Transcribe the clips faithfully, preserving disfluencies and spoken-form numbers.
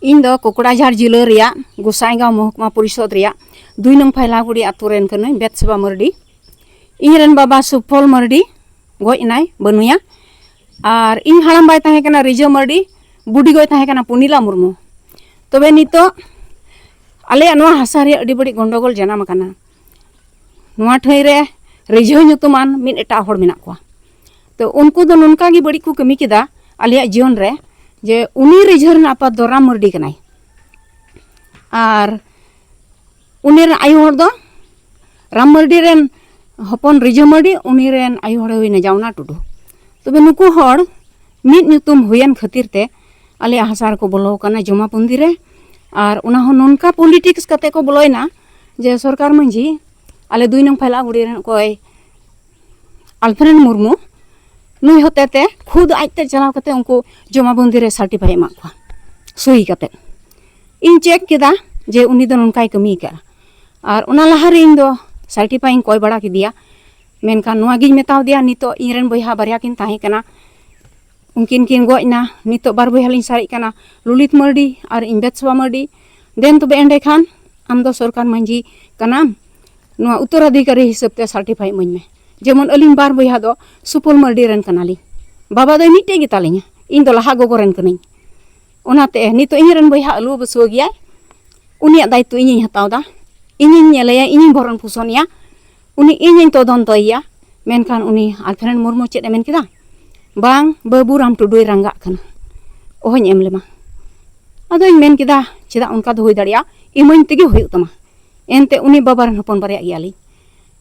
ᱤᱧ ᱫᱚ ᱠᱚᱠᱲᱟᱡᱷᱟᱲ ᱡᱤᱞᱟᱹ ᱨᱮᱭᱟᱜ ᱜᱚᱥᱟᱭᱜᱟᱸᱣ ᱢᱚᱦᱠᱩᱢᱟ ᱯᱚᱨᱤᱥᱚᱫ ᱨᱮᱭᱟᱜ ᱫᱩᱭ ᱱᱚᱝ ᱯᱷᱟᱭᱞᱟᱜᱩᱲᱤ ᱟᱛᱳ ᱨᱮᱱ ᱠᱟᱹᱱᱟᱹᱧ, ᱵᱮᱛᱥᱮᱵᱟ ᱢᱟᱹᱨᱰᱤ᱾ ᱤᱧ ᱨᱮᱱ ᱵᱟᱵᱟ ᱥᱩᱯᱷᱚᱞ ᱢᱟᱹᱨᱰᱤ ᱜᱚᱡ ᱮᱱᱟᱭ, ᱵᱟᱹᱱᱩᱭᱟ᱾ ᱟᱨ ᱤᱧ ᱦᱟᱲᱟᱢ ᱵᱟᱭ ᱛᱟᱦᱮᱸ ᱠᱟᱱᱟ ᱨᱤᱡᱷᱟᱹ ᱢᱟᱹᱨᱰᱤ, ᱵᱩᱰᱤ ᱜᱚᱭ ᱛᱟᱦᱮᱸ ᱠᱟᱱᱟ ᱯᱩᱱᱤᱞᱟ ᱢᱩᱨᱢᱩ᱾ ᱛᱚᱵᱮ ᱱᱤᱛᱚᱜ ᱟᱞᱮᱭᱟᱜ ᱱᱚᱣᱟ ᱦᱟᱥᱟ ᱨᱮᱭᱟᱜ ᱟᱹᱰᱤ ᱵᱟᱹᱲᱤᱡ ᱜᱚᱱᱰᱚᱜᱳᱞ ᱡᱟᱱᱟᱢ ᱟᱠᱟᱱᱟ᱾ ᱱᱚᱣᱟ ᱴᱷᱟᱹᱭ ᱨᱮ ᱨᱤᱡᱷᱟᱹ ᱧᱩᱛᱩᱢᱟᱱ ᱢᱤᱫ ᱮᱴᱟᱜ ᱦᱚᱲ ᱢᱮᱱᱟᱜ ᱠᱚᱣᱟ᱾ ᱛᱚ ᱩᱱᱠᱩ ᱫᱚ ᱱᱚᱝᱠᱟ ᱜᱮ ᱵᱟᱹᱲᱤᱡ ᱠᱚ ᱠᱟᱹᱢᱤ ᱠᱮᱫᱟ ᱟᱞᱮᱭᱟᱜ ᱡᱤᱭᱚᱱ ᱨᱮ, ᱡᱮ ᱩᱱᱤ ᱨᱤᱡᱷᱟᱹ ᱨᱮᱱ ᱟᱯᱟᱛ ᱫᱚ ᱨᱟᱢ ᱢᱟᱹᱨᱰᱤ ᱠᱟᱱᱟᱭ᱾ ᱟᱨ ᱩᱱᱤ ᱨᱮᱱ ᱟᱭᱳ ᱦᱚᱲ ᱫᱚ ᱨᱟᱢ ᱢᱟᱹᱨᱰᱤ ᱨᱮᱱ ᱦᱚᱯᱚᱱ ᱨᱤᱡᱷᱟᱹ ᱢᱟᱹᱨᱰᱤ, ᱩᱱᱤ ᱨᱮᱱ ᱟᱭᱳ ᱦᱚᱲ ᱦᱩᱭᱱᱟ ᱡᱟᱣᱱᱟ ᱴᱩᱰᱩ᱾ ᱛᱚᱵᱮ ᱱᱩᱠᱩ ᱦᱚᱲ ᱢᱤᱫ ᱧᱩᱛᱩᱢ ᱦᱩᱭᱮᱱ ᱠᱷᱟᱹᱛᱤᱨ ᱛᱮ ᱟᱞᱮᱭᱟᱜ ᱦᱟᱥᱟ ᱨᱮᱠᱚ ᱵᱚᱞᱚ ᱟᱠᱟᱱᱟ ᱡᱚᱢᱟᱵᱚᱱᱫᱤ ᱨᱮ᱾ ᱟᱨ ᱚᱱᱟ ᱦᱚᱸ ᱱᱚᱝᱠᱟ ᱯᱚᱞᱤᱴᱤᱠᱥ ᱠᱟᱛᱮ ᱠᱚ ᱵᱚᱞᱚᱭᱮᱱᱟ ᱡᱮ ᱥᱚᱨᱠᱟᱨ ᱢᱟᱹᱡᱷᱤ, ᱟᱞᱮ ᱫᱩᱭ ᱱᱚᱝ ᱯᱷᱟᱭᱞᱟᱜᱩᱲᱤ ᱨᱮᱱ ᱚᱠᱚᱭ ᱟᱞᱯᱷᱨᱮᱰ ᱢᱩᱨᱢᱩ, ᱱᱩᱭ ᱦᱚᱛᱮ ᱛᱮ ᱠᱷᱩᱫ ᱟᱡᱛᱮ ᱪᱟᱞᱟᱣ ᱠᱟᱛᱮ ᱩᱱᱠᱩ ᱡᱚᱢᱟᱵᱚᱱᱫᱤ ᱨᱮ ᱥᱟᱨᱴᱤᱯᱷᱟᱭ ᱮᱢᱟᱜ ᱠᱚᱣᱟ ᱥᱳᱭ ᱠᱟᱛᱮ᱾ ᱤᱧ ᱪᱮᱠ ᱠᱮᱫᱟ ᱡᱮ ᱩᱱᱤ ᱫᱚ ᱱᱚᱝᱠᱟᱭ ᱠᱟᱹᱢᱤ ᱟᱠᱟᱫᱼᱟ᱾ ᱟᱨ ᱚᱱᱟ ᱞᱟᱦᱟᱨᱮ ᱤᱧ ᱫᱚ ᱥᱟᱨᱴᱤᱯᱷᱟᱭ ᱤᱧ ᱠᱚᱭ ᱵᱟᱲᱟ ᱠᱮᱫᱮᱭᱟ᱾ ᱢᱮᱱᱠᱷᱟᱱ ᱱᱚᱣᱟ ᱜᱤᱧ ᱢᱮᱛᱟᱣ ᱫᱮᱭᱟ, ᱱᱤᱛᱚᱜ ᱤᱧ ᱨᱮᱱ ᱵᱚᱭᱦᱟ ᱵᱟᱨᱭᱟ ᱠᱤᱱ ᱛᱟᱦᱮᱸ ᱠᱟᱱᱟ, ᱩᱱᱠᱤᱱ ᱠᱤᱱ ᱜᱚᱡ ᱮᱱᱟ᱾ ᱱᱤᱛᱚᱜ ᱵᱟᱨ ᱵᱚᱭᱦᱟ ᱞᱤᱧ ᱥᱟᱨᱮᱡ ᱠᱟᱱᱟ, ᱞᱚᱞᱤᱛ ᱢᱟᱹᱨᱰᱤ ᱟᱨ ᱤᱧ ᱵᱮᱛᱥᱚᱵᱟ ᱢᱟᱹᱨᱰᱤ᱾ ᱫᱮᱱ ᱛᱚᱵᱮ ᱮᱸᱰᱮᱠᱷᱟᱱ ᱟᱢ ᱫᱚ ᱥᱚᱨᱠᱟᱨ ᱢᱟᱹᱡᱷᱤ ᱠᱟᱱᱟᱢ, ᱱᱚᱣᱟ ᱩᱛᱛᱚᱨᱟᱫᱷᱤᱠᱟᱨᱤ ᱦᱤᱥᱟᱹᱵ ᱛᱮ ᱥᱟᱨᱴᱤᱯᱷᱟᱭ ᱤᱢᱟᱹᱧ ᱢᱮ᱾ ᱡᱮᱢᱚᱱ ᱟᱹᱞᱤᱧ ᱵᱟᱨ ᱵᱚᱭᱦᱟ ᱫᱚ ᱥᱩᱯᱚᱞ ᱢᱟᱹᱨᱰᱤ ᱨᱮᱱ ᱠᱟᱱᱟᱞᱤᱧ, ᱵᱟᱵᱟ ᱫᱚᱭ ᱢᱤᱫᱴᱮᱡ ᱜᱮᱛᱟᱞᱤᱧᱟ, ᱤᱧ ᱫᱚ ᱞᱟᱦᱟ ᱜᱚᱜᱚ ᱨᱮᱱ ᱠᱟᱹᱱᱟᱹᱧ᱾ ᱚᱱᱟᱛᱮ ᱱᱤᱛᱚᱜ ᱤᱧ ᱨᱮᱱ ᱵᱚᱭᱦᱟ ᱟᱹᱞᱩᱣᱟᱹ ᱵᱟᱹᱥᱩᱣᱟᱹ ᱜᱮᱭᱟᱭ, ᱩᱱᱤᱭᱟᱜ ᱫᱟᱭᱤᱛᱛᱚ ᱤᱧᱤᱧ ᱦᱟᱛᱟᱣ ᱮᱫᱟ, ᱤᱧᱤᱧ ᱧᱮᱞᱮᱭᱟ, ᱤᱧᱤᱧ ᱵᱷᱚᱨᱚᱱ ᱯᱳᱥᱚᱱᱮᱭᱟ, ᱩᱱᱤ ᱤᱧᱤᱧ ᱛᱚᱫᱚᱱᱛᱚᱭᱮᱭᱟ᱾ ᱢᱮᱱᱠᱷᱟᱱ ᱩᱱᱤ ᱟᱞᱯᱷᱨᱮᱰ ᱢᱩᱨᱢᱩ ᱪᱮᱫ ᱮ ᱢᱮᱱ ᱠᱮᱫᱟ? ᱵᱟᱝ, ᱵᱟᱹᱵᱩ ᱨᱟᱢ ᱴᱩᱰᱩᱭ ᱨᱟᱸᱜᱟᱜ ᱠᱟᱱᱟ, ᱚᱦᱚᱧ ᱮᱢ ᱞᱮᱢᱟ᱾ ᱟᱫᱚᱧ ᱢᱮᱱ ᱠᱮᱫᱟ, ᱪᱮᱫᱟᱜ ᱚᱱᱠᱟ ᱫᱚ ᱦᱩᱭ ᱫᱟᱲᱮᱭᱟᱜᱼᱟ, ᱤᱢᱟᱹᱧ ᱛᱮᱜᱮ ᱦᱩᱭᱩᱜ ᱛᱟᱢᱟ᱾ ᱮᱱᱛᱮ ᱩᱱᱤ ᱵᱟᱵᱟ ᱨᱮᱱ ᱦᱚᱯᱚᱱ ᱵᱟᱨᱭᱟ ᱜᱮᱭᱟᱞᱤᱧ,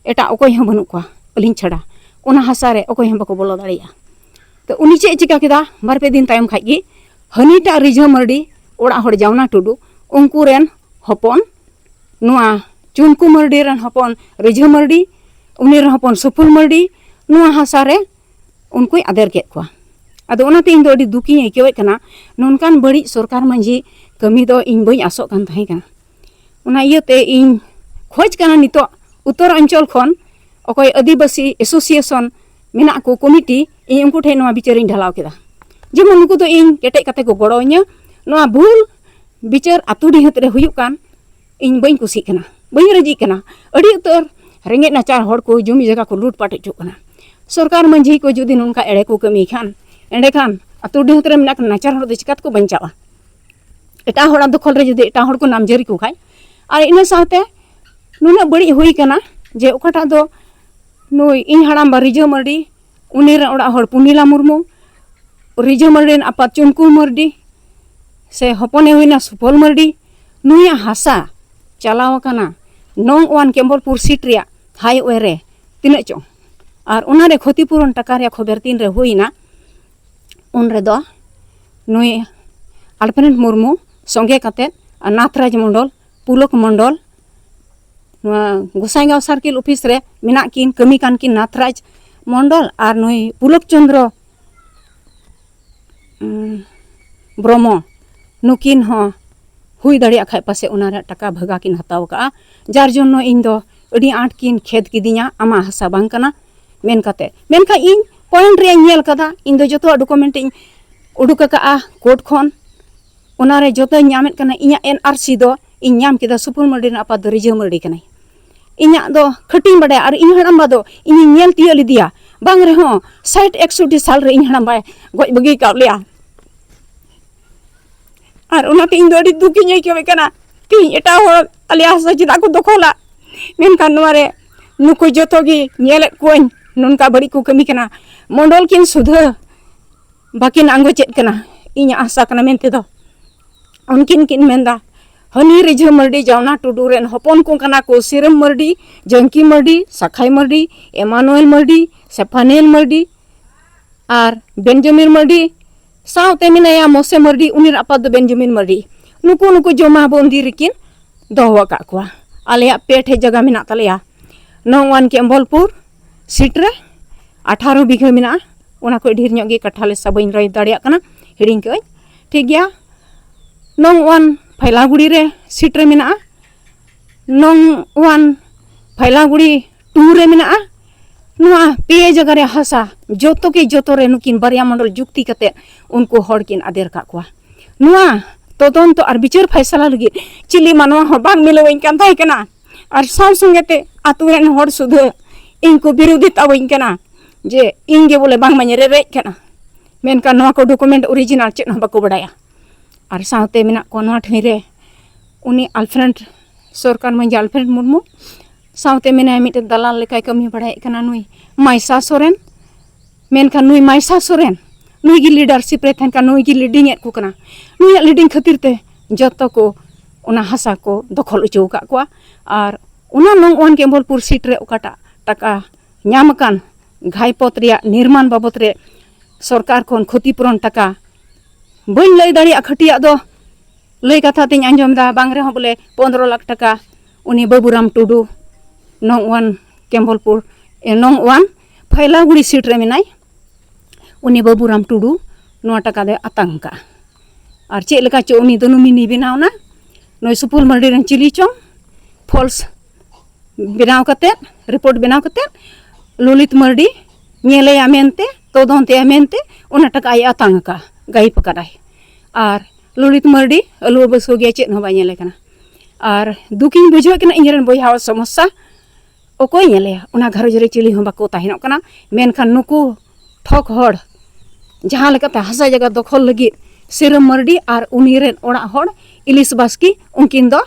ᱮᱴᱟᱜ ᱚᱠᱚᱭ ᱦᱚᱸ ᱵᱟᱹᱱᱩᱜ ᱠᱚᱣᱟ ᱟᱹᱞᱤᱧ ᱪᱷᱟᱰᱟ᱾ ᱚᱱᱟ ᱦᱟᱥᱟ ᱨᱮ ᱚᱠᱚᱭ ᱦᱚᱸ ᱵᱟᱠᱚ ᱵᱚᱞᱚ ᱫᱟᱲᱮᱭᱟᱜᱼᱟ᱾ ᱛᱚ ᱩᱱᱤ ᱪᱮᱫ ᱮ ᱪᱤᱠᱟ ᱠᱮᱫᱟ? ᱵᱟᱨ ᱯᱮ ᱫᱤᱱ ᱛᱟᱭᱚᱢ ᱠᱷᱟᱡ ᱜᱮ ᱦᱟᱹᱱᱤᱴᱟᱜ ᱨᱤᱡᱷᱟᱹ ᱢᱟᱹᱨᱰᱤ ᱚᱲᱟᱜ ᱦᱚᱲ ᱡᱟᱣᱱᱟ ᱴᱩᱰᱩ, ᱩᱱᱠᱩ ᱨᱮᱱ ᱦᱚᱯᱚᱱ, ᱱᱚᱣᱟ ᱪᱩᱱᱠᱩ ᱢᱟᱹᱨᱰᱤ ᱨᱮᱱ ᱦᱚᱯᱚᱱ ᱨᱤᱡᱷᱟᱹ ᱢᱟᱹᱨᱰᱤ, ᱩᱱᱤ ᱨᱮᱱ ᱦᱚᱯᱚᱱ ᱥᱩᱯᱩᱞ ᱢᱟᱹᱨᱰᱤ, ᱱᱚᱣᱟ ᱦᱟᱥᱟ ᱨᱮ ᱩᱱᱠᱩᱭ ᱟᱫᱮᱨ ᱠᱮᱫ ᱠᱚᱣᱟ᱾ ᱟᱫᱚ ᱚᱱᱟᱛᱮ ᱤᱧ ᱫᱚ ᱟᱹᱰᱤ ᱫᱩᱠᱤᱧ ᱟᱹᱭᱠᱟᱹᱣᱮᱫ ᱠᱟᱱᱟ᱾ ᱱᱚᱝᱠᱟᱱ ᱵᱟᱹᱲᱤᱡ ᱥᱚᱨᱠᱟᱨ ᱢᱟᱹᱡᱷᱤ ᱠᱟᱹᱢᱤ ᱫᱚ ᱤᱧ ᱵᱟᱹᱧ ᱟᱥᱚᱜ ᱠᱟᱱ ᱛᱟᱦᱮᱸ ᱠᱟᱱᱟ᱾ ᱚᱱᱟ ᱤᱭᱟᱹᱛᱮ ᱤᱧ ᱠᱷᱚᱡᱽ ᱠᱟᱱᱟ ᱱᱤᱛᱚᱜ ᱩᱛᱛᱚᱨ ᱚᱧᱪᱚᱞ ᱠᱷᱚᱱ ᱚᱠᱚᱭ ᱟᱹᱫᱤᱵᱟᱹᱥᱤ ᱮᱥᱳᱥᱤᱭᱮᱥᱚᱱ ᱢᱮᱱᱟᱜ ᱠᱚ ᱠᱚᱢᱤᱴᱤ, ᱤᱧ ᱩᱱᱠᱩ ᱴᱷᱮᱱ ᱱᱚᱣᱟ ᱵᱤᱪᱟᱹᱨᱤᱧ ᱰᱷᱟᱞᱟᱣ ᱠᱮᱫᱟ, ᱡᱮᱢᱚᱱ ᱱᱩᱠᱩ ᱫᱚ ᱤᱧ ᱠᱮᱴᱮᱡ ᱠᱟᱛᱮ ᱠᱚ ᱜᱚᱲᱚ ᱟᱹᱧᱟ᱾ ᱱᱚᱣᱟ ᱵᱷᱩᱞ ᱵᱤᱪᱟᱹᱨ ᱟᱹᱛᱩ ᱰᱤᱦᱟᱹᱛ ᱨᱮ ᱦᱩᱭᱩᱜ ᱠᱟᱱ, ᱤᱧ ᱵᱟᱹᱧ ᱠᱩᱥᱤᱜ ᱠᱟᱱᱟ, ᱵᱟᱹᱧ ᱨᱟᱹᱡᱤᱜ ᱠᱟᱱᱟ᱾ ᱟᱹᱰᱤ ᱩᱛᱟᱹᱨ ᱨᱮᱸᱜᱮᱡ ᱱᱟᱪᱟᱨ ᱦᱚᱲ ᱠᱚ ᱡᱩᱢᱤ ᱡᱟᱭᱜᱟ ᱠᱚ ᱞᱩᱴ ᱯᱟᱴ ᱦᱚᱪᱚᱜ ᱠᱟᱱᱟ᱾ ᱥᱚᱨᱠᱟᱨ ᱢᱟᱹᱡᱷᱤ ᱠᱚ ᱡᱩᱫᱤ ᱱᱚᱝᱠᱟ ᱮᱲᱮ ᱠᱚ ᱠᱟᱹᱢᱤ ᱠᱷᱟᱱ, ᱮᱸᱰᱮᱠᱷᱟᱱ ᱟᱹᱛᱩ ᱰᱤᱦᱟᱹᱛ ᱨᱮ ᱢᱮᱱᱟᱜ ᱱᱟᱪᱟᱨ ᱦᱚᱲ ᱫᱚ ᱪᱤᱠᱟᱹ ᱛᱮᱠᱚ ᱵᱟᱧᱪᱟᱜᱼᱟ? ᱮᱴᱟᱜ ᱦᱚᱲᱟᱜ ᱫᱚᱠᱷᱚᱞ ᱨᱮ ᱡᱩᱫᱤ ᱮᱴᱟᱜ ᱦᱚᱲ ᱠᱚ ᱱᱟᱢᱡᱟᱹᱨᱤ ᱠᱚ ᱠᱷᱟᱡ, ᱟᱨ ᱤᱱᱟᱹ ᱥᱟᱶᱛᱮ ᱱᱩᱱᱟᱹᱜ ᱵᱟᱹᱲᱤᱡ ᱦᱩᱭ ᱠᱟᱱᱟ ᱡᱮ ᱚᱠᱟᱴᱟᱜ ᱫᱚ ᱱᱩᱭ ᱤᱧ ᱦᱟᱲᱟᱢᱵᱟ ᱨᱤᱡᱷᱟᱹ ᱢᱟᱹᱨᱰᱤ, ᱩᱱᱤ ᱨᱮᱱ ᱚᱲᱟᱜ ᱦᱚᱲ ᱯᱩᱱᱤᱞᱟ ᱢᱩᱨᱢᱩ, ᱨᱤᱡᱷᱟᱹ ᱢᱟᱹᱨᱰᱤ ᱨᱮᱱ ᱟᱯᱟᱛ ᱪᱩᱱᱠᱩ ᱢᱟᱹᱨᱰᱤ, ᱥᱮ ᱦᱚᱯᱚᱱᱮ ᱦᱩᱭᱱᱟ ᱥᱩᱯᱷᱚᱞ ᱢᱟᱹᱨᱰᱤ, ᱱᱩᱭᱟᱜ ᱦᱟᱥᱟ ᱪᱟᱞᱟᱣ ᱟᱠᱟᱱᱟ ᱱᱚᱝ ᱚᱣᱟᱱ ᱠᱮᱢᱵᱚᱞᱯᱩᱨ ᱥᱤᱴ ᱨᱮᱭᱟᱜ ᱦᱟᱭᱣᱮ ᱨᱮ ᱛᱤᱱᱟᱹᱜ ᱪᱚᱝ, ᱟᱨ ᱚᱱᱟᱨᱮ ᱠᱷᱚᱛᱤᱯᱩᱨᱚᱱ ᱴᱟᱠᱟ ᱨᱮᱭᱟᱜ ᱠᱷᱚᱵᱮᱨ ᱛᱤᱱᱨᱮ ᱦᱩᱭᱱᱟ, ᱩᱱ ᱨᱮᱫᱚ ᱱᱩᱭ ᱟᱞᱯᱷᱨᱮᱰ ᱢᱩᱨᱢᱩ ᱥᱚᱸᱜᱮ ᱠᱟᱛᱮᱫ ᱱᱟᱛᱷᱨᱟᱡᱽ ᱢᱚᱱᱰᱚᱞ, ᱯᱩᱞᱚᱠ ᱢᱚᱱᱰᱚᱞ, ᱱᱚᱣᱟ ᱜᱚᱸᱥᱟᱭᱜᱟᱸᱣ ᱥᱟᱨᱠᱮᱞ ᱚᱯᱷᱤᱥ ᱨᱮ ᱢᱮᱱᱟᱜ ᱠᱤᱱ, ᱠᱟᱹᱢᱤ ᱠᱟᱱ ᱠᱤᱱ ᱱᱟᱛᱷᱨᱟᱡᱽ ᱢᱚᱱᱰᱚᱞ ᱟᱨ ᱱᱩᱭ ᱯᱩᱞᱚᱠ ᱪᱚᱱᱫᱨᱚ, ᱩᱸ, ᱵᱨᱚᱦᱢᱚ, ᱱᱩᱠᱤᱱ ᱦᱚᱸ ᱦᱩᱭ ᱫᱟᱲᱮᱭᱟᱜ ᱠᱷᱟᱡ ᱯᱟᱥᱮᱡ ᱚᱱᱟ ᱨᱮᱭᱟᱜ ᱴᱟᱠᱟ ᱵᱷᱟᱜᱟ ᱠᱤᱱ ᱦᱟᱛᱟᱣ ᱠᱟᱜᱼᱟ, ᱡᱟᱨ ᱡᱚᱱᱱᱚ ᱤᱧ ᱫᱚ ᱟᱹᱰᱤ ᱟᱸᱴ ᱠᱤᱱ ᱠᱷᱮᱫ ᱠᱤᱫᱤᱧᱟ, ᱟᱢᱟᱜ ᱦᱟᱥᱟ ᱵᱟᱝ ᱠᱟᱱᱟ ᱢᱮᱱ ᱠᱟᱛᱮ᱾ ᱢᱮᱱᱠᱷᱟᱱ ᱤᱧ ᱯᱚᱭᱮᱱᱴ ᱨᱮᱭᱟᱜ ᱤᱧ ᱧᱮᱞ ᱠᱟᱫᱟ, ᱤᱧ ᱫᱚ ᱡᱚᱛᱚᱣᱟᱜ ᱰᱚᱠᱩᱢᱮᱱᱴ ᱤᱧ ᱩᱰᱩᱠ ᱟᱠᱟᱜᱼᱟ ᱠᱳᱨᱴ ᱠᱷᱚᱱ, ᱚᱱᱟᱨᱮ ᱡᱚᱛᱚᱧ ᱧᱟᱢᱮᱫ ᱠᱟᱱᱟ᱾ ᱤᱧᱟᱹᱜ ᱮᱱ ᱟᱨ ᱥᱤ ᱫᱚ ᱤᱧ ᱧᱟᱢ ᱠᱮᱫᱟ, ᱥᱩᱯᱩᱨ ᱢᱟᱹᱨᱰᱤ ᱨᱮᱱ ᱟᱯᱟᱛ ᱫᱚ ᱨᱤᱡᱷᱟᱹ ᱢᱟᱹᱨᱰᱤ ᱠᱟᱱᱟᱭ᱾ ᱤᱧᱟᱹᱜ ᱫᱚ ᱠᱷᱟᱹᱴᱤᱧ ᱵᱟᱰᱟᱭᱟ, ᱟᱨ ᱤᱧ ᱦᱟᱲᱟᱢᱵᱟ ᱫᱚ ᱤᱧᱤᱧ ᱧᱮᱞ ᱛᱤᱭᱟᱹᱜ ᱞᱮᱫᱮᱭᱟ, ᱵᱟᱝ ᱨᱮᱦᱚᱸ ᱥᱟᱴ ᱮᱠᱥᱚᱴᱤ ᱥᱟᱞ ᱨᱮ ᱤᱧ ᱦᱟᱲᱟᱢᱵᱟᱭ ᱜᱚᱡ ᱵᱟᱹᱜᱤ ᱠᱟᱜ ᱞᱮᱭᱟ᱾ ᱟᱨ ᱚᱱᱟᱛᱮ ᱤᱧ ᱫᱚ ᱟᱹᱰᱤ ᱫᱩᱠ ᱤᱧ ᱟᱹᱭᱠᱟᱹᱣᱮᱫ ᱠᱟᱱᱟ, ᱛᱮᱦᱮᱧ ᱮᱴᱟᱜ ᱦᱚᱲ ᱟᱞᱮᱭᱟᱜ ᱦᱟᱥᱟ ᱪᱮᱫᱟᱜ ᱠᱚ ᱫᱚᱠᱷᱚᱞᱟ? ᱢᱮᱱᱠᱷᱟᱱ ᱱᱚᱣᱟ ᱨᱮ ᱱᱩᱠᱩ ᱡᱚᱛᱚ ᱜᱮ ᱧᱮᱞᱮᱫ ᱠᱚᱣᱟᱧ, ᱱᱚᱝᱠᱟ ᱵᱟᱹᱲᱤᱡ ᱠᱚ ᱠᱟᱹᱢᱤ ᱠᱟᱱᱟ᱾ ᱢᱚᱱᱰᱚᱞ ᱠᱤᱱ ᱥᱩᱫᱷᱟᱹ ᱵᱟᱹᱠᱤᱱ ᱟᱸᱜᱚᱪᱮᱫ ᱠᱟᱱᱟ ᱤᱧᱟᱹᱜ ᱦᱟᱥᱟ ᱠᱟᱱᱟ ᱢᱮᱱᱛᱮ ᱫᱚ᱾ ᱩᱱᱠᱤᱱ ᱠᱤᱱ ᱢᱮᱱᱫᱟ, ᱦᱟᱹᱱᱤ ᱨᱤᱡᱷᱟᱹ ᱢᱟᱹᱨᱰᱤ ᱡᱟᱣᱱᱟ ᱴᱩᱰᱩ ᱨᱮᱱ ᱦᱚᱯᱚᱱ ᱠᱚ ᱠᱟᱱᱟ ᱠᱚ ᱥᱤᱨᱟᱹᱢ ᱢᱟᱹᱨᱰᱤ, ᱡᱟᱹᱝᱠᱤ ᱢᱟᱹᱨᱰᱤ, ᱥᱟᱠᱷᱟᱭ ᱢᱟᱹᱨᱰᱤ, ᱮᱢᱟᱱᱩᱭᱮᱞ ᱢᱟᱹᱨᱰᱤ, ᱥᱮᱯᱷᱟᱱᱮᱞ ᱢᱟᱹᱨᱰᱤ ᱟᱨ ᱵᱮᱱᱡᱟᱢᱤᱱ ᱢᱟᱹᱨᱰᱤ, ᱥᱟᱶᱛᱮ ᱢᱮᱱᱟᱭᱟ ᱢᱚᱥᱮ ᱢᱟᱹᱨᱰᱤ, ᱩᱱᱤ ᱨᱮᱱ ᱟᱯᱟᱛ ᱫᱚ ᱵᱮᱱᱡᱟᱢᱤᱱ ᱢᱟᱹᱨᱰᱤ᱾ ᱱᱩᱠᱩ, ᱱᱩᱠᱩ ᱡᱚᱢᱟ ᱵᱚᱱᱫᱤ ᱨᱮᱠᱤᱱ ᱫᱚᱦᱚ ᱟᱠᱟᱫ ᱠᱚᱣᱟ᱾ ᱟᱞᱮᱭᱟᱜ ᱯᱮ ᱴᱷᱮᱡ ᱡᱟᱭᱜᱟ ᱢᱮᱱᱟᱜ ᱛᱟᱞᱮᱭᱟ, ᱱᱚᱝ ᱚᱣᱟᱱ ᱠᱮᱢᱵᱚᱞᱯᱩᱨ ᱥᱤᱴ ᱨᱮ ᱟᱴᱷᱟᱨᱚ ᱵᱤᱜᱷᱟᱹ ᱢᱮᱱᱟᱜᱼᱟ, ᱚᱱᱟ ᱠᱷᱚᱡ ᱰᱷᱮᱨ ᱧᱚᱜ ᱜᱮ ᱠᱟᱴᱷᱟ ᱞᱮ ᱥᱟᱵᱟᱹᱧ ᱨᱚᱦᱚᱭ ᱫᱟᱲᱮᱭᱟᱜ ᱠᱟᱱᱟ, ᱦᱤᱲᱤᱧ ᱠᱟᱜ ᱟᱹᱧ, ᱴᱷᱤᱠ ᱜᱮᱭᱟ᱾ ᱱᱚᱝ ᱚᱣᱟᱱ ᱯᱷᱟᱭᱞᱟᱜᱩᱲᱤ ᱨᱮ ᱥᱤᱴ ᱨᱮ ᱢᱮᱱᱟᱜᱼᱟ, ᱱᱚᱝ ᱚᱣᱟᱱ ᱯᱷᱟᱭᱞᱟᱜᱩᱲᱤ ᱴᱩ ᱨᱮ ᱢᱮᱱᱟᱜᱼᱟ᱾ ᱱᱚᱣᱟ ᱯᱮ ᱡᱟᱭᱜᱟ ᱨᱮ ᱦᱟᱥᱟ ᱡᱚᱛᱚ ᱜᱮ ᱡᱚᱛᱚ ᱨᱮ ᱱᱩᱠᱤᱱ ᱵᱟᱨᱭᱟ ᱢᱚᱱᱰᱚᱞ ᱡᱩᱠᱛᱤ ᱠᱟᱛᱮ ᱩᱱᱠᱩ ᱦᱚᱲ ᱠᱤᱱ ᱟᱫᱮᱨ ᱠᱟᱜ ᱠᱚᱣᱟ᱾ ᱱᱚᱣᱟ ᱛᱚᱫᱚᱱᱛᱚ ᱟᱨ ᱵᱤᱪᱟᱹᱨ ᱯᱷᱟᱭᱥᱟᱞᱟ ᱞᱟᱹᱜᱤᱫ ᱪᱤᱞᱤ ᱢᱟᱱᱣᱟ ᱦᱚᱸ ᱵᱟᱝ ᱢᱤᱞᱟᱹᱣᱟᱹᱧ ᱠᱟᱱ ᱛᱟᱦᱮᱸ ᱠᱟᱱᱟ᱾ ᱟᱨ ᱥᱟᱶ ᱥᱚᱸᱜᱮ ᱛᱮ ᱟᱛᱳ ᱨᱮᱱ ᱦᱚᱲ ᱥᱩᱫᱷᱟᱹ ᱤᱧ ᱠᱚ ᱵᱤᱨᱳᱫᱷᱤ ᱛᱟᱵᱚᱧ ᱠᱟᱱᱟ ᱡᱮ ᱤᱧ ᱜᱮ ᱵᱚᱞᱮ ᱵᱟᱝ ᱢᱟᱧ ᱨᱮᱵᱮᱡ ᱠᱟᱱᱟ᱾ ᱢᱮᱱᱠᱷᱟᱱ ᱱᱚᱣᱟ ᱠᱚ ᱰᱚᱠᱩᱢᱮᱱᱴ ᱚᱨᱤᱡᱤᱱᱟᱞ ᱪᱮᱫ ᱦᱚᱸ ᱵᱟᱠᱚ ᱵᱟᱲᱟᱭᱟ᱾ ᱟᱨ ᱥᱟᱶᱛᱮ ᱢᱮᱱᱟᱜ ᱠᱚᱣᱟ ᱱᱚᱣᱟ ᱴᱷᱟᱹᱭ ᱨᱮ ᱩᱱᱤ ᱟᱞᱯᱷᱨᱮᱰ ᱥᱚᱨᱠᱟᱨ ᱢᱟᱹᱡᱷᱤ ᱟᱞᱯᱷᱨᱮᱰ ᱢᱩᱨᱢᱩ, ᱥᱟᱶᱛᱮ ᱢᱮᱱᱟᱭᱟ ᱢᱤᱫᱴᱮᱱ ᱫᱟᱞᱟᱞ ᱞᱮᱠᱟᱭ ᱠᱟᱹᱢᱤ ᱵᱟᱲᱟᱭᱮᱫ ᱠᱟᱱᱟ ᱱᱩᱭ ᱢᱟᱭᱥᱟ ᱥᱚᱨᱮᱱ᱾ ᱢᱮᱱᱠᱷᱟᱱ ᱱᱩᱭ ᱢᱟᱭᱥᱟ ᱥᱚᱨᱮᱱ ᱱᱩᱭ ᱜᱮ ᱞᱤᱰᱟᱨᱥᱤᱯ ᱨᱮ ᱛᱟᱦᱮᱱ ᱠᱟᱱᱟ, ᱱᱩᱭ ᱜᱮ ᱞᱤᱰᱤᱝ ᱮᱫ ᱠᱚ ᱠᱟᱱᱟ᱾ ᱱᱩᱭᱟᱜ ᱞᱤᱰᱤᱝ ᱠᱷᱟᱹᱛᱤᱨ ᱛᱮ ᱡᱚᱛᱚ ᱠᱚ ᱚᱱᱟ ᱦᱟᱥᱟ ᱠᱚ ᱫᱚᱠᱷᱚᱞ ᱦᱚᱪᱚ ᱟᱠᱟᱫ ᱠᱚᱣᱟ᱾ ᱟᱨ ᱚᱱᱟ ᱱᱚᱝ ᱚᱣᱟᱱ ᱠᱮᱢᱵᱚᱞᱯᱩᱨ ᱥᱤᱴ ᱨᱮ ᱚᱠᱟᱴᱟᱜ ᱴᱟᱠᱟ ᱧᱟᱢ ᱟᱠᱟᱱ ᱜᱷᱟᱭᱯᱚᱛ ᱨᱮᱭᱟᱜ ᱱᱤᱨᱢᱟᱱ ᱵᱟᱵᱚᱛ ᱨᱮ ᱥᱚᱨᱠᱟᱨ ᱠᱷᱚᱱ ᱠᱷᱚᱛᱤᱯᱩᱨᱚᱱ ᱴᱟᱠᱟ ᱵᱟᱹᱧ ᱞᱟᱹᱭ ᱫᱟᱲᱮᱭᱟᱜᱼᱟ᱾ ᱠᱷᱟᱹᱴᱤᱭᱟᱜ ᱫᱚ ᱞᱟᱹᱭ ᱠᱟᱛᱷᱟ ᱛᱤᱧ ᱟᱸᱡᱚᱢ ᱮᱫᱟ, ᱵᱟᱝ ᱨᱮᱦᱚᱸ ᱵᱚᱞᱮ ᱯᱚᱱᱫᱽᱨᱚ ᱞᱟᱠᱷ ᱴᱟᱠᱟ ᱩᱱᱤ ᱵᱟᱹᱵᱩᱨᱟᱢ ᱴᱩᱰᱩ ᱱᱚᱝ ᱚᱣᱟᱱ ᱠᱮᱢᱵᱚᱞᱯᱩᱨ, ᱮ, ᱱᱚᱝ ᱚᱣᱟᱱ ᱯᱷᱟᱭᱞᱟᱜᱩᱲᱤ ᱥᱤᱴ ᱨᱮ ᱢᱮᱱᱟᱭ, ᱩᱱᱤ ᱵᱟᱹᱵᱩᱨᱟᱢ ᱴᱩᱰᱩ ᱱᱚᱣᱟ ᱴᱟᱠᱟ ᱫᱚᱭ ᱟᱛᱟᱝ ᱟᱠᱟᱫᱼᱟ᱾ ᱟᱨ ᱪᱮᱫ ᱞᱮᱠᱟ ᱪᱚ ᱩᱱᱤ ᱫᱚ ᱱᱚᱢᱤᱱᱤ ᱵᱮᱱᱟᱣ ᱮᱱᱟ, ᱱᱩᱭ ᱥᱩᱯᱩᱞ ᱢᱟᱨᱰᱤ ᱨᱮᱱ ᱪᱤᱞᱤ ᱪᱚᱝ ᱯᱷᱚᱞᱥ ᱵᱮᱱᱟᱣ ᱠᱟᱛᱮᱫ, ᱨᱤᱯᱳᱨᱴ ᱵᱮᱱᱟᱣ ᱠᱟᱛᱮᱫ ᱞᱚᱞᱤᱛ ᱢᱟᱨᱰᱤ ᱧᱮᱞᱮᱭᱟ ᱢᱮᱱᱛᱮ, ᱛᱚᱫᱚᱱᱛᱮᱭᱟ ᱢᱮᱱᱛᱮ ᱚᱱᱟ ᱴᱟᱠᱟ ᱟᱡ ᱟᱛᱟᱝ ᱟᱠᱟᱫᱼᱟ, ᱜᱟᱭᱤᱵ ᱟᱠᱟᱫᱟᱭ᱾ ᱟᱨ ᱞᱚᱞᱤᱛ ᱢᱟᱨᱰᱤ ᱟᱹᱞᱩ ᱵᱟᱹᱥᱩ ᱜᱮᱭᱟ, ᱪᱮᱫ ᱦᱚᱸ ᱵᱟᱭ ᱧᱮᱞᱮ ᱠᱟᱱᱟ᱾ ᱟᱨ ᱫᱩᱠᱤᱧ ᱵᱩᱡᱷᱟᱹᱣᱮᱫ ᱠᱟᱱᱟ ᱤᱧ ᱨᱮᱱ ᱵᱚᱭᱦᱟᱣᱟᱜ ᱥᱚᱢᱚᱥᱥᱟ᱾ ᱚᱠᱚᱭ ᱧᱮᱞᱮᱭᱟ? ᱚᱱᱟ ᱜᱷᱟᱨᱚᱸᱡᱽ ᱨᱮ ᱪᱤᱞᱤ ᱦᱚᱸ ᱵᱟᱠᱚ ᱛᱟᱦᱮᱱᱚᱜ ᱠᱟᱱᱟ᱾ ᱢᱮᱱᱠᱷᱟᱱ ᱱᱩᱠᱩ ᱴᱷᱚᱠ ᱦᱚᱲ ᱡᱟᱦᱟᱸ ᱞᱮᱠᱟᱛᱮ ᱦᱟᱥᱟ ᱡᱟᱭᱜᱟ ᱫᱚᱠᱷᱚᱞ ᱞᱟᱹᱜᱤᱫ ᱥᱤᱨᱟᱹᱢ ᱢᱟᱨᱰᱤ ᱟᱨ ᱩᱱᱤ ᱨᱮᱱ ᱚᱲᱟᱜ ᱦᱚᱲ ᱤᱞᱤᱥ ᱵᱟᱥᱠᱮ, ᱩᱱᱠᱤᱱ ᱫᱚ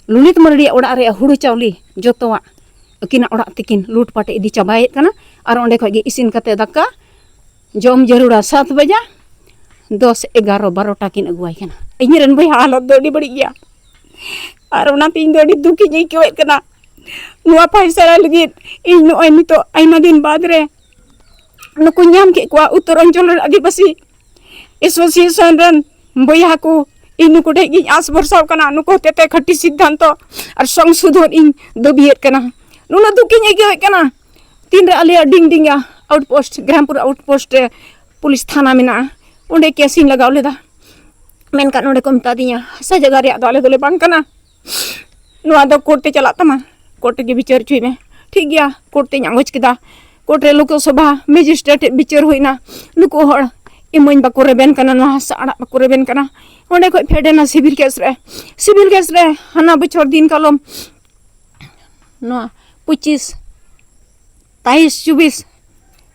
ᱞᱚᱞᱤᱛ ᱢᱟᱨᱰᱤᱭᱟᱜ ᱚᱲᱟᱜ ᱨᱮᱭᱟᱜ ᱦᱩᱲᱩ ᱪᱟᱣᱞᱮ ᱡᱚᱛᱚᱣᱟᱜ ᱟᱹᱠᱤᱱᱟᱜ ᱚᱲᱟᱜ ᱛᱮᱠᱤᱱ ᱞᱩᱴ ᱯᱟᱴ ᱤᱫᱤ ᱪᱟᱵᱟᱭᱮᱫ ᱠᱟᱱᱟ᱾ ᱟᱨ ᱚᱸᱰᱮ ᱠᱷᱚᱡ ᱜᱮ ᱤᱥᱤᱱ ᱠᱟᱛᱮ ᱫᱟᱠᱟ ᱡᱚᱢ ᱡᱟᱹᱨᱩᱲᱟ ᱥᱟᱛ ᱵᱟᱡᱟ, ᱫᱚᱥ, ᱮᱜᱟᱨᱚ, ᱵᱟᱨᱚᱴᱟ ᱠᱤᱱ ᱟᱹᱜᱩᱣᱟᱭ ᱠᱟᱱᱟ᱾ ᱤᱧ ᱨᱮᱱ ᱵᱚᱭᱦᱟ ᱦᱟᱞᱚᱛ ᱫᱚ ᱟᱹᱰᱤ ᱵᱟᱹᱲᱤᱡ ᱜᱮᱭᱟ᱾ ᱟᱨ ᱚᱱᱟᱛᱮ ᱤᱧ ᱫᱚ ᱟᱹᱰᱤ ᱫᱩᱠ ᱤᱧ ᱟᱹᱭᱠᱟᱹᱣᱮᱫ ᱠᱟᱱᱟ᱾ ᱱᱚᱣᱟ ᱯᱷᱟᱭᱥᱟᱞᱟ ᱞᱟᱹᱜᱤᱫ ᱤᱧ ᱱᱚᱜᱼᱚᱭ ᱱᱤᱛᱚᱜ ᱟᱭᱢᱟ ᱫᱤᱱ ᱵᱟᱫᱽ ᱨᱮ ᱱᱩᱠᱩ ᱧᱟᱢ ᱠᱮᱫ ᱠᱚᱣᱟ, ᱩᱛᱛᱚᱨ ᱚᱧᱪᱚᱞ ᱨᱮᱱ ᱟᱹᱫᱤᱵᱟᱹᱥᱤ ᱮᱥᱳᱥᱤᱭᱮᱥᱚᱱ ᱨᱮᱱ ᱵᱚᱭᱦᱟ ᱠᱚ, ᱤᱧ ᱱᱩᱠᱩ ᱴᱷᱮᱡ ᱜᱤᱧ ᱟᱸᱥ ᱵᱷᱚᱨᱥᱟᱣ ᱠᱟᱱᱟ, ᱱᱩᱠᱩ ᱦᱚᱛᱮᱛᱮ ᱠᱷᱟᱹᱴᱤ ᱥᱤᱫᱽᱫᱷᱟᱱᱛᱚ ᱟᱨ ᱥᱚᱝᱥᱳᱫᱷᱚᱱ ᱤᱧ ᱫᱟᱹᱵᱤᱭᱮᱫ ᱠᱟᱱᱟ᱾ ᱱᱩᱱᱟᱹᱜ ᱫᱩᱠ ᱤᱧ ᱟᱹᱭᱠᱟᱹᱣᱮᱫ ᱠᱟᱱᱟ᱾ ᱛᱤᱱᱨᱮ ᱟᱞᱮᱭᱟᱜ ᱰᱤᱝᱰᱤᱝᱟ ᱟᱣᱩᱴᱯᱳᱥᱴ, ᱜᱨᱟᱢᱯᱩᱨ ᱟᱣᱩᱴᱯᱳᱥᱴ ᱨᱮ ᱯᱩᱞᱤᱥ ᱛᱷᱟᱱᱟ ᱢᱮᱱᱟᱜᱼᱟ, ᱚᱸᱰᱮ ᱠᱮᱥ ᱤᱧ ᱞᱟᱜᱟᱣ ᱞᱮᱫᱟ, ᱢᱮᱱᱠᱷᱟᱱ ᱚᱸᱰᱮ ᱠᱚ ᱢᱮᱛᱟ ᱫᱤᱧᱟ, ᱦᱟᱥᱟ ᱡᱟᱭᱜᱟ ᱨᱮᱭᱟᱜ ᱫᱚ ᱟᱞᱮ ᱫᱚᱞᱮ ᱵᱟᱝ ᱠᱟᱱᱟ, ᱱᱚᱣᱟ ᱫᱚ ᱠᱳᱨᱴ ᱛᱮ ᱪᱟᱞᱟᱜ ᱛᱟᱢᱟ᱾ ᱠᱳᱨᱴ ᱨᱮᱜᱮ ᱵᱤᱪᱟᱹᱨ ᱦᱚᱪᱚᱭ ᱢᱮ᱾ ᱴᱷᱤᱠ ᱜᱮᱭᱟ, ᱠᱳᱨᱴ ᱛᱮᱧ ᱟᱸᱜᱚᱪ ᱠᱮᱫᱟ᱾ ᱠᱳᱨᱴ ᱨᱮ ᱞᱳᱠᱥᱚᱵᱷᱟ ᱢᱮᱡᱤᱥᱴᱨᱮᱴ ᱴᱷᱮᱡ ᱵᱤᱪᱟᱹᱨ ᱦᱩᱭᱱᱟ᱾ ᱱᱩᱠᱩ ᱦᱚᱲ ᱤᱢᱟᱹᱧ ᱵᱟᱠᱚ ᱨᱮᱵᱮᱱ ᱠᱟᱱᱟ, ᱱᱚᱣᱟ ᱦᱟᱥᱟ ᱟᱲᱟᱜ ᱵᱟᱠᱚ ᱨᱮᱵᱮᱱ ᱠᱟᱱᱟ᱾ ᱚᱸᱰᱮ ᱠᱷᱚᱡ ᱯᱷᱮᱰ ᱮᱱᱟ ᱥᱤᱵᱤᱞ ᱠᱮᱥ ᱨᱮ᱾ ᱥᱤᱵᱤᱞ ᱠᱮᱥ ᱨᱮ ᱦᱟᱱᱟ ᱵᱚᱪᱷᱚᱨ ᱫᱤᱱ ᱠᱟᱞᱚᱢ ᱱᱚᱣᱟ ᱯᱚᱸᱪᱤᱥ ᱛᱟᱭᱤᱥ ᱪᱚᱵᱵᱤᱥ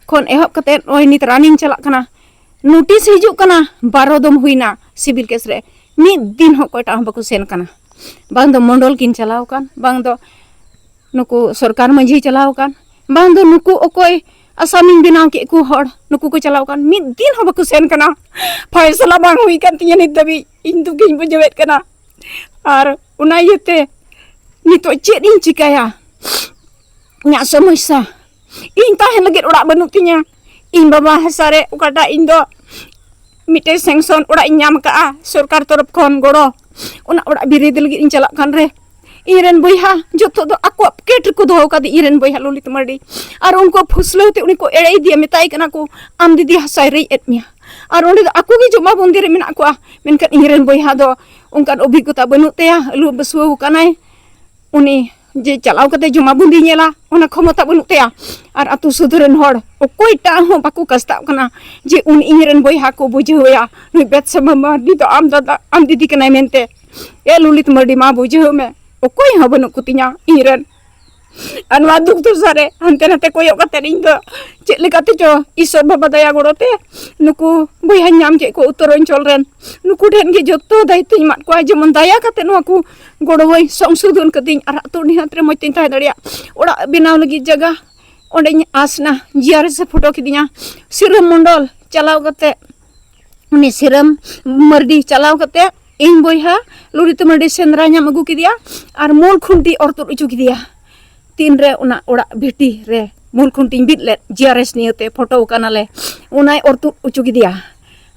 ᱠᱷᱚᱱ ᱮᱦᱚᱵ ᱠᱟᱛᱮ ᱱᱚᱜᱼᱚᱭ ᱱᱤᱛ ᱨᱟᱱᱤᱝ ᱪᱟᱞᱟᱜ ᱠᱟᱱᱟ᱾ ᱱᱳᱴᱤᱥ ᱦᱤᱡᱩᱜ ᱠᱟᱱᱟ, ᱵᱟᱨᱚ ᱫᱚᱢ ᱦᱩᱭᱱᱟ ᱥᱤᱵᱤᱞ ᱠᱮᱥ ᱨᱮ, ᱢᱤᱫ ᱫᱤᱱ ᱦᱚᱸ ᱚᱠᱚᱭᱴᱟᱜ ᱦᱚᱸ ᱵᱟᱠᱚ ᱥᱮᱱ ᱠᱟᱱᱟ᱾ ᱵᱟᱝ ᱫᱚ ᱢᱚᱱᱰᱚᱞ ᱠᱤᱱ ᱪᱟᱞᱟᱣ ᱟᱠᱟᱱ, ᱵᱟᱝ ᱫᱚ ᱱᱩᱠᱩ ᱥᱚᱨᱠᱟᱨ ᱢᱟᱹᱡᱷᱤ ᱪᱟᱞᱟᱣ ᱟᱠᱟᱱ, ᱵᱟᱝ ᱫᱚ ᱱᱩᱠᱩ ᱚᱠᱚᱭ ᱟᱥᱟᱢᱤᱧ ᱵᱮᱱᱟᱣ ᱠᱮᱫ ᱠᱚ ᱦᱚᱲ, ᱱᱩᱠᱩ ᱠᱚ ᱪᱟᱞᱟᱣ ᱟᱠᱟᱱ, ᱢᱤᱫ ᱫᱤᱱ ᱦᱚᱸ ᱵᱟᱠᱚ ᱥᱮᱱ ᱠᱟᱱᱟ᱾ ᱯᱷᱟᱭᱥᱟᱞᱟ ᱵᱟᱝ ᱦᱩᱭ ᱠᱟᱱ ᱛᱤᱧᱟᱹ ᱱᱤᱛ ᱫᱷᱟᱹᱵᱤᱡ, ᱤᱧ ᱫᱩᱠᱤᱧ ᱵᱩᱡᱷᱟᱹᱣᱮᱫ ᱠᱟᱱᱟ᱾ ᱟᱨ ᱚᱱᱟ ᱤᱭᱟᱹᱛᱮ ᱱᱤᱛᱚᱜ ᱪᱮᱫ ᱤᱧ ᱪᱤᱠᱟᱹᱭᱟ? ᱤᱧᱟᱹᱜ ᱥᱚᱢᱚᱥᱥᱟ, ᱤᱧ ᱛᱟᱦᱮᱱ ᱞᱟᱹᱜᱤᱫ ᱚᱲᱟᱜ ᱵᱟᱹᱱᱩᱜ ᱛᱤᱧᱟᱹ᱾ ᱤᱧ ᱵᱟᱵᱟ ᱦᱟᱥᱟ ᱨᱮ ᱚᱠᱟᱴᱟᱜ ᱤᱧ ᱫᱚ ᱢᱤᱫᱴᱮᱱ ᱥᱮᱝᱥᱚᱱ ᱚᱲᱟᱜ ᱤᱧ ᱧᱟᱢ ᱟᱠᱟᱫᱼᱟ ᱥᱚᱨᱠᱟᱨ ᱛᱚᱨᱚᱯ ᱠᱷᱚᱱ ᱜᱚᱲᱚ, ᱚᱱᱟ ᱚᱲᱟᱜ ᱵᱤᱨᱤᱫ ᱞᱟᱹᱜᱤᱫ ᱤᱧ ᱪᱟᱞᱟᱜ ᱠᱟᱱ ᱨᱮ, ᱤᱧ ᱨᱮᱱ ᱵᱚᱭᱦᱟ ᱡᱚᱛᱚ ᱫᱚ ᱟᱠᱚᱣᱟᱜ ᱯᱚᱠᱮᱴ ᱨᱮᱠᱚ ᱫᱚᱦᱚ ᱟᱠᱟᱫᱮ, ᱤᱧ ᱨᱮᱱ ᱵᱚᱭᱦᱟ ᱞᱚᱞᱤᱛ ᱢᱟᱨᱰᱤ᱾ ᱟᱨ ᱩᱱᱠᱩ ᱯᱷᱩᱥᱞᱟᱹᱣ ᱛᱮ ᱩᱱᱤ ᱠᱚ ᱮᱲᱮ ᱤᱫᱤᱭᱟ, ᱢᱮᱛᱟᱭ ᱠᱟᱱᱟ ᱠᱚ, "ᱟᱢ ᱫᱤᱫᱤ ᱦᱟᱥᱟᱭ ᱨᱮᱡ ᱮᱫ ᱢᱮᱭᱟ᱾" ᱟᱨ ᱚᱸᱰᱮ ᱫᱚ ᱟᱠᱚ ᱜᱮ ᱡᱚᱢᱟ ᱵᱚᱱᱫᱤ ᱨᱮ ᱢᱮᱱᱟᱜ ᱠᱚᱣᱟ, ᱢᱮᱱᱠᱷᱟᱱ ᱤᱧ ᱨᱮᱱ ᱵᱚᱭᱦᱟ ᱫᱚ ᱚᱱᱠᱟᱱ ᱚᱵᱷᱤᱜᱽᱜᱚᱛᱟ ᱵᱟᱹᱱᱩᱜ ᱛᱟᱭᱟ, ᱟᱹᱞᱩ ᱵᱟᱹᱥᱩᱣᱟᱹ ᱠᱟᱱᱟᱭ᱾ ᱩᱱᱤ ᱡᱮ ᱪᱟᱞᱟᱣ ᱠᱟᱛᱮ ᱡᱚᱢᱟ ᱵᱚᱱᱫᱤ ᱧᱮᱞᱟ, ᱚᱱᱟ ᱠᱷᱚᱢᱚᱛᱟ ᱵᱟᱹᱱᱩᱜ ᱛᱟᱭᱟ᱾ ᱟᱨ ᱟᱛᱳ ᱥᱩᱫᱷᱟᱹ ᱨᱮᱱ ᱦᱚᱲ ᱚᱠᱚᱭᱴᱟᱜ ᱦᱚᱸ ᱵᱟᱠᱚ ᱠᱟᱥᱛᱟᱜ ᱠᱟᱱᱟ ᱡᱮ ᱩᱱᱤ ᱤᱧ ᱨᱮᱱ ᱵᱚᱭᱦᱟ ᱠᱚ ᱵᱩᱡᱷᱟᱹᱣ ᱮᱭᱟ, ᱱᱩᱭ ᱵᱮᱫᱥᱟᱢᱟ ᱢᱟᱨᱰᱤ ᱫᱚ ᱟᱢ ᱫᱟᱫᱟ, ᱟᱢ ᱫᱤᱫᱤ ᱠᱟᱱᱟᱭ ᱢᱮᱱᱛᱮ᱾ ᱮ ᱞᱚᱞᱤᱛ ᱢᱟᱨᱰᱤ, ᱢᱟ ᱵᱩᱡᱷᱟᱹᱣ ᱢᱮ, ᱚᱠᱚᱭ ᱦᱚᱸ ᱵᱟᱹᱱᱩᱜ ᱠᱚᱛᱤᱧᱟ ᱤᱧ ᱨᱮᱱ᱾ ᱟᱨ ᱱᱚᱣᱟ ᱫᱩᱠ ᱫᱚᱥᱟ ᱨᱮ ᱦᱟᱱᱛᱮ ᱱᱟᱛᱮ ᱠᱚᱭᱚᱜ ᱠᱟᱛᱮ ᱤᱧ ᱫᱚ ᱪᱮᱫ ᱞᱮᱠᱟᱛᱮ ᱪᱚ ᱤᱥᱚᱨ ᱵᱟᱵᱟ ᱫᱟᱭᱟ ᱜᱚᱲᱚ ᱛᱮ ᱱᱩᱠᱩ ᱵᱚᱭᱦᱟᱧ ᱧᱟᱢ ᱠᱮᱫ ᱠᱚ ᱩᱛᱛᱚᱨᱟᱧᱪᱚᱞ ᱨᱮᱱ᱾ ᱱᱩᱠᱩ ᱴᱷᱮᱱ ᱜᱮ ᱡᱚᱛᱚ ᱫᱟᱭᱤᱛᱛᱚᱧ ᱮᱢᱟᱫ ᱠᱚᱣᱟ, ᱡᱮᱢᱚᱱ ᱫᱟᱭᱟ ᱠᱟᱛᱮ ᱱᱚᱣᱟ ᱠᱚ ᱜᱚᱲᱚᱣᱟᱹᱧ, ᱥᱚᱝᱥᱳᱫᱷᱚᱱ ᱠᱟᱹᱛᱤᱧ ᱟᱨ ᱟᱹᱛᱩ ᱱᱤᱦᱟᱹᱛ ᱨᱮ ᱢᱚᱡᱽ ᱛᱤᱧ ᱛᱟᱦᱮᱸ ᱫᱟᱲᱮᱭᱟᱜ, ᱚᱲᱟᱜ ᱵᱮᱱᱟᱣ ᱞᱟᱹᱜᱤᱫ ᱡᱟᱭᱜᱟ᱾ ᱚᱸᱰᱮᱧ ᱟᱥ ᱮᱱᱟ, ᱡᱤ ᱟᱨ ᱮᱥ ᱮ ᱯᱷᱳᱴᱳ ᱠᱤᱫᱤᱧᱟ᱾ ᱥᱤᱨᱟᱹᱢ ᱢᱚᱱᱰᱚᱞ ᱪᱟᱞᱟᱣ ᱠᱟᱛᱮ, ᱩᱱᱤ ᱥᱤᱨᱟᱹᱢ ᱢᱟᱨᱰᱤ ᱪᱟᱞᱟᱣ ᱠᱟᱛᱮ ᱤᱧ ᱵᱚᱭᱦᱟ ᱞᱚᱞᱤᱛ ᱢᱟᱨᱰᱤ ᱥᱮᱸᱫᱽᱨᱟ ᱧᱟᱢ ᱟᱹᱜᱩ ᱠᱮᱫᱮᱭᱟ ᱟᱨ ᱢᱩᱞ ᱠᱷᱩᱱᱴᱤ ᱚᱨ ᱛᱩᱫ ᱦᱚᱪᱚ ᱠᱮᱫᱮᱭᱟ᱾ ᱛᱤᱱᱨᱮ ᱚᱱᱟ ᱚᱲᱟᱜ ᱵᱷᱤᱴᱤ ᱨᱮ ᱢᱩᱞ ᱠᱷᱩᱱᱴᱤᱧ ᱵᱤᱫ ᱞᱮᱫ, ᱡᱤ ᱟᱨ ᱮᱥ ᱱᱤᱭᱟᱹᱛᱮ ᱯᱷᱳᱴᱳ ᱠᱟᱱᱟᱞᱮ, ᱚᱱᱟᱭ ᱚᱨ ᱛᱩᱫ ᱦᱚᱪᱚ ᱠᱮᱫᱮᱭᱟ᱾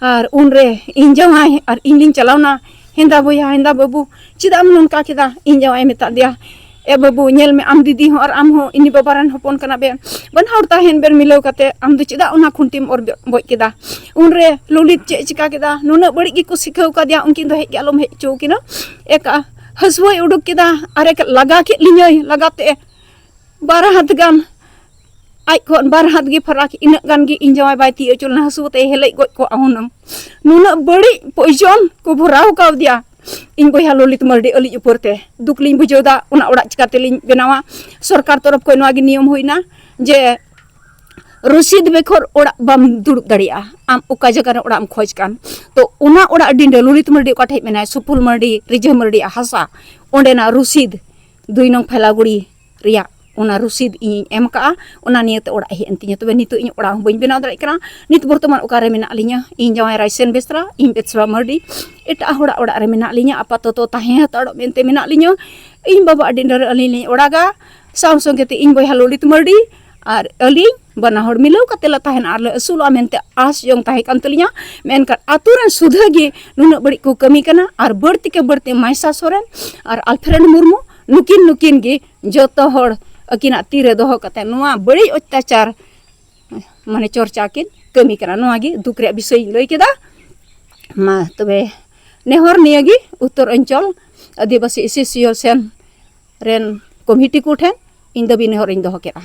ᱟᱨ ᱩᱱᱨᱮ ᱤᱧ ᱡᱟᱶᱟᱭ ᱟᱨ ᱤᱧ ᱞᱤᱧ ᱪᱟᱞᱟᱣᱱᱟ, "ᱦᱮᱸᱫᱟ ᱵᱚᱭᱦᱟ, ᱦᱮᱸᱫᱟ ᱵᱟᱹᱵᱩ, ᱪᱮᱫᱟᱜ ᱮᱢ ᱱᱚᱝᱠᱟ ᱠᱮᱫᱟ?" ᱤᱧ ᱡᱟᱶᱟᱭ ᱢᱮᱛᱟᱫ ᱫᱮᱭᱟ, "ᱮ ᱵᱟᱹᱵᱩ, ᱧᱮᱞ ᱢᱮ, ᱟᱢ ᱫᱤᱫᱤ ᱦᱚᱸ ᱟᱨ ᱟᱢ ᱦᱚᱸ ᱤᱧ ᱵᱟᱵᱟ ᱨᱮᱱ ᱦᱚᱯᱚᱱ ᱠᱟᱱᱟ ᱵᱮᱱ, ᱵᱟᱱᱟ ᱦᱚᱲ ᱛᱟᱦᱮᱱ ᱵᱮᱱ ᱢᱤᱞᱟᱹᱣ ᱠᱟᱛᱮ, ᱟᱢ ᱫᱚ ᱪᱮᱫᱟᱜ ᱚᱱᱟ ᱠᱷᱩᱱᱴᱤᱢ ᱚᱨ ᱵᱚᱡ ᱠᱮᱫᱟ?" ᱩᱱᱨᱮ ᱞᱚᱞᱤᱛ ᱪᱮᱫ ᱪᱤᱠᱟ ᱠᱮᱫᱟ, ᱱᱩᱱᱟᱹᱜ ᱵᱟᱹᱲᱤᱡ ᱜᱮᱠᱚ ᱥᱤᱠᱷᱟᱹᱣ ᱠᱟᱫᱮᱭᱟ, ᱩᱱᱠᱤᱱ ᱫᱚ ᱦᱮᱡ ᱜᱮ ᱟᱞᱚᱢ ᱦᱮᱡ ᱦᱚᱪᱚ ᱟᱹᱠᱤᱱᱟ᱾ ᱮᱠᱟ ᱦᱟᱹᱥᱣᱟᱹᱭ ᱩᱰᱩᱠ ᱠᱮᱫᱟ, ᱟᱨᱮ ᱞᱟᱜᱟ ᱠᱮᱫ ᱞᱤᱧᱟᱹᱭ, ᱞᱟᱜᱟ ᱛᱮ ᱵᱟᱨ ᱦᱟᱛ ᱜᱟᱱ ᱟᱡ ᱠᱷᱚᱱ ᱵᱟᱨ ᱦᱟᱛ ᱜᱮ ᱯᱷᱟᱨᱟᱠ, ᱤᱱᱟᱹᱜ ᱜᱟᱱ ᱜᱮ ᱤᱧ ᱡᱟᱶᱟᱭ ᱵᱟᱭ ᱛᱤᱭᱳᱜ ᱦᱚᱪᱚ ᱞᱮᱱᱟ, ᱦᱟᱹᱥᱩ ᱛᱮᱭ ᱦᱮᱞᱮᱡ ᱜᱚᱡ ᱠᱚᱜᱼᱟ ᱦᱩᱱᱟᱹᱝ᱾ ᱱᱩᱱᱟᱹᱜ ᱵᱟᱹᱲᱤᱡ ᱯᱚᱭᱡᱚᱱ ᱠᱚ ᱵᱷᱚᱨᱟᱣ ᱠᱟᱣᱫᱮᱭᱟ ᱤᱧ ᱵᱚᱭᱦᱟ ᱞᱚᱞᱤᱛ ᱢᱟᱨᱰᱤ ᱟᱹᱞᱤᱧ ᱩᱯᱚᱨ ᱛᱮ᱾ ᱫᱩᱠ ᱞᱤᱧ ᱵᱩᱡᱷᱟᱹᱣ ᱮᱫᱟ, ᱚᱱᱟ ᱚᱲᱟᱜ ᱪᱤᱠᱟᱹ ᱛᱮᱞᱤᱧ ᱵᱮᱱᱟᱣᱟ? ᱥᱚᱨᱠᱟᱨ ᱛᱚᱨᱚᱯ ᱠᱷᱚᱱ ᱱᱚᱣᱟ ᱜᱮ ᱱᱤᱭᱚᱢ ᱦᱩᱭᱱᱟ ᱡᱮ ᱨᱚᱥᱤᱫ ᱵᱮᱜᱚᱨ ᱚᱲᱟᱜ ᱵᱟᱢ ᱫᱩᱲᱩᱵ ᱫᱟᱲᱮᱭᱟᱜᱼᱟ, ᱟᱢ ᱚᱠᱟ ᱡᱟᱭᱜᱟ ᱨᱮ ᱚᱲᱟᱜ ᱮᱢ ᱠᱷᱚᱡᱽ ᱠᱟᱱ᱾ ᱛᱚ ᱚᱱᱟ ᱚᱲᱟᱜ ᱰᱤᱸᱰᱟᱹ ᱞᱚᱞᱤᱛ ᱢᱟᱨᱰᱤ ᱚᱠᱟ ᱴᱷᱮᱡ ᱢᱮᱱᱟᱭ, ᱥᱩᱯᱩᱞ ᱢᱟᱨᱰᱤ, ᱨᱤᱡᱷᱟᱹ ᱢᱟᱨᱰᱤᱭᱟᱜ ᱦᱟᱥᱟ, ᱚᱸᱰᱮᱱᱟᱜ ᱨᱚᱥᱤᱫ ᱫᱩᱭ ᱱᱚᱝ ᱯᱷᱮᱞᱟᱜᱩᱲᱤ ᱨᱮᱭᱟᱜ ᱚᱱᱟ ᱨᱚᱥᱤᱫ ᱤᱧᱤᱧ ᱮᱢ ᱠᱟᱜᱼᱟ᱾ ᱚᱱᱟ ᱱᱤᱭᱮᱛᱮ ᱚᱲᱟᱜ ᱦᱮᱡ ᱮᱱ ᱛᱤᱧᱟ᱾ ᱛᱚᱵᱮ ᱱᱤᱛᱚᱜ ᱤᱧ ᱚᱲᱟᱜ ᱦᱚᱸ ᱵᱟᱹᱧ ᱵᱮᱱᱟᱣ ᱫᱟᱲᱮᱭᱟᱜ ᱠᱟᱱᱟ᱾ ᱱᱤᱛ ᱵᱚᱨᱛᱚᱢᱟᱱ ᱚᱠᱟᱨᱮ ᱢᱮᱱᱟᱜ ᱞᱤᱧᱟ? ᱤᱧ ᱡᱟᱶᱟᱭ ᱨᱟᱭᱥᱮᱱ ᱵᱮᱥᱨᱟ, ᱤᱧ ᱵᱮᱥᱨᱟ ᱢᱟᱨᱰᱤ, ᱮᱴᱟᱜ ᱦᱚᱲᱟᱜ ᱚᱲᱟᱜ ᱨᱮ ᱢᱮᱱᱟᱜ ᱞᱤᱧᱟ᱾ ᱟᱯᱟᱛᱚᱛᱚ ᱛᱟᱦᱮᱸ ᱦᱟᱛᱟᱲᱚᱜ ᱢᱮᱱᱛᱮ ᱢᱮᱱᱟᱜ ᱞᱤᱧᱟ᱾ ᱤᱧ ᱵᱟᱵᱟ ᱟᱹᱰᱤ ᱰᱷᱮᱨ ᱟᱹᱞᱤᱧ ᱞᱤᱧ ᱚᱲᱟᱜᱟ, ᱥᱟᱶ ᱥᱚᱸᱜᱮ ᱛᱮ ᱤᱧ ᱵᱚᱭᱦᱟ ᱞᱚᱞᱤᱛ ᱢᱟᱨᱰᱤ ᱟᱨ ᱟᱹᱞᱤᱧ ᱵᱟᱱᱟ ᱦᱚᱲ ᱢᱤᱞᱟᱹᱣ ᱠᱟᱛᱮ ᱞᱮ ᱛᱟᱦᱮᱱᱟ ᱟᱨ ᱞᱮ ᱟᱹᱥᱩᱞᱚᱜᱼᱟ ᱢᱮᱱᱛᱮ ᱟᱸᱥ ᱡᱚᱝ ᱛᱟᱦᱮᱸ ᱠᱟᱱ ᱛᱟᱹᱞᱤᱧᱟ᱾ ᱢᱮᱱᱠᱷᱟᱱ ᱟᱛᱳ ᱨᱮᱱ ᱥᱩᱫᱷᱟᱹ ᱜᱮ ᱱᱩᱱᱟᱹᱜ ᱵᱟᱹᱲᱤᱡ ᱠᱚ ᱠᱟᱹᱢᱤ ᱠᱟᱱᱟ ᱟᱨ ᱵᱟᱹᱲᱛᱤ ᱠᱮ ᱵᱟᱹᱲᱛᱤ ᱢᱟᱭᱥᱟ ᱥᱚᱨᱮᱱ ᱟᱨ ᱟᱞᱯᱷᱨᱮᱰ ᱢᱩᱨᱢᱩ, ᱱᱩᱠᱤᱱ, ᱱᱩᱠᱤᱱ ᱜᱮ ᱡᱚᱛᱚ ᱦᱚᱲ ᱟᱹᱠᱤᱱᱟᱜ ᱛᱤᱨᱮ ᱫᱚᱦᱚ ᱠᱟᱛᱮ ᱱᱚᱣᱟ ᱵᱟᱹᱲᱤᱡ ᱚᱛᱛᱟᱪᱟᱨ ᱢᱟᱱᱮ ᱪᱚᱨᱪᱟ ᱠᱤᱱ ᱠᱟᱹᱢᱤ ᱠᱟᱱᱟ᱾ ᱱᱚᱣᱟ ᱜᱮ ᱫᱩᱠ ᱨᱮᱭᱟᱜ ᱵᱤᱥᱚᱭ ᱤᱧ ᱞᱟᱹᱭ ᱠᱮᱫᱟ᱾ ᱢᱟ ᱛᱚᱵᱮ ᱱᱮᱦᱚᱨ ᱱᱤᱭᱟᱹ ᱜᱮ ᱩᱛᱛᱚᱨ ᱚᱧᱪᱚᱞ ᱟᱹᱫᱤᱵᱟᱹᱥᱤ ᱮᱥᱳᱥᱤᱭᱮᱥᱚᱱ ᱨᱮᱱ ᱠᱚᱢᱤᱴᱤ ᱠᱚ ᱴᱷᱮᱱ ᱤᱧ ᱫᱟᱹᱵᱤ ᱱᱮᱦᱚᱨ ᱤᱧ ᱫᱚᱦᱚ ᱠᱮᱫᱟ᱾